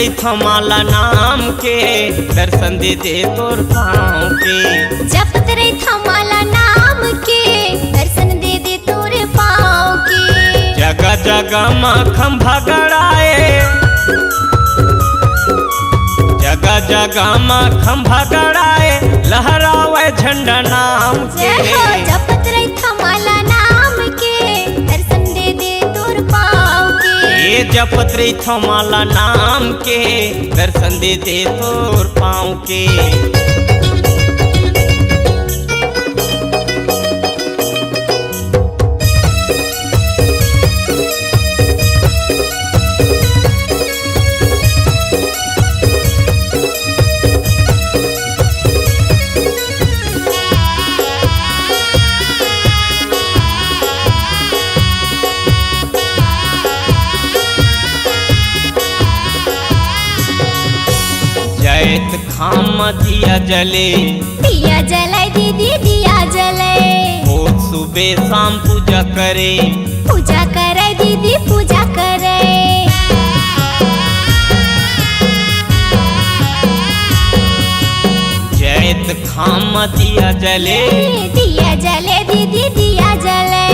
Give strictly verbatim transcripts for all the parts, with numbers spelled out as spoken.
रहिथंव माला नाम के, दर्शन दे दे तोर पाँव के। जपत रहिथंव माला नाम के, दर्शन दे दे तोर पाँव के। जगह जगह म खंभा गड़ाए, जगह जगह म खंभा गड़ाए, लहरावे झंडा नाम के। जय हो, जपत रहिथंव माला नाम के, दर्शन दे दे तोर पाँव के। ए जपत रहिथंव माला नाम के, दर्शन दे दे तोर पाँव के। जाएत खाम म दिया जले। दिया जले दीदी, दिया जले। होत सुबे शाम पूजा करे। पूजा करे दीदी, पूजा करे। जाएत खाम म दिया जले। दिया जले दीदी, दिया जले।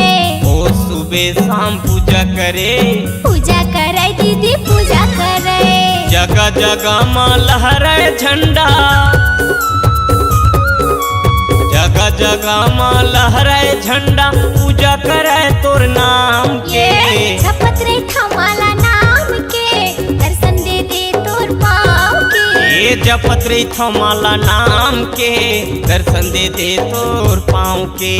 होत सुबे शाम पूजा करे। पूजा करे दीदी, पूजा करे। जगह जगह म लहराए झंडा, जगह जगह म लहराए झंडा, पूजा करे तोर नाम के। ये जपत रहिथंव माला नाम के, दर्शन दे दे तोर पाँव के। ए जपत रहिथंव माला नाम के, दर्शन दे दे तोर पाँव के।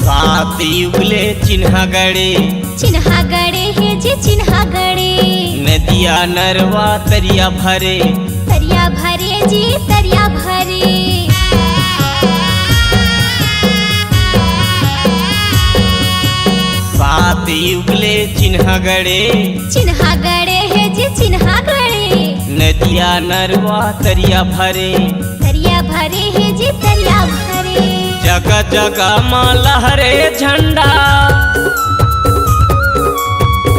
सात युग ले चिन्हा गड़े। चिन्हा गड़े हे जी, चिन्हा गड़े। नदिया नरवा तरिया भरे। तरिया भरे जी, तरिया भरे। सात युग ले चिन्हा गड़े। चिन्हा गड़े हे जी, चिन्हा गड़े। नदिया नरवा तरिया भरे। तरिया भरे हे जी, तरिया भरे। जगह जगह म लहरे झंडा,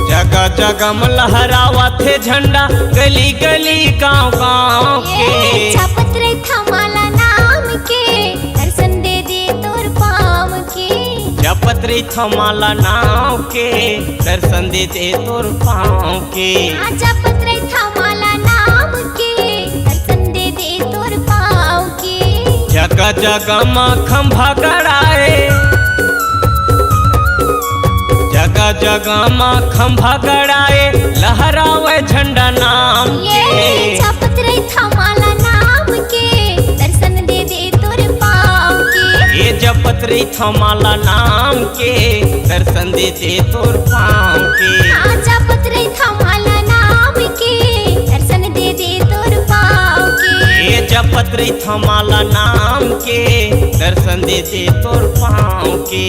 जगह जगह म लहरावत हे झंडा, गली गली गांव गांव के। ये जपत रहिथंव माला नाम के, दर्शन दे दे तोर पाँव के। जपत रहिथंव माला नाम के, दर्शन दे दे तोर पाँव के। हाँ, जपत रहिथंव माला नाम के, दर्शन दे दे तोर पाँव के। जगह जगह म खंभा गड़ाए, जगह जगह म खंभा गड़ाए, लहरावे झंडा नाम ये के। जपत रहिथंव माला नाम के, दर्शन दे दे तोर पाँव के। ए जपत रहिथंव माला नाम के, दर्शन दे दे तोर पाँव के। हाँ, जपत रहिथंव माला नाम के, दर्शन दे दे तोर पाँव के। ए जपत रहिथंव माला नाम के, दर्शन दे दे तोर पाँव के।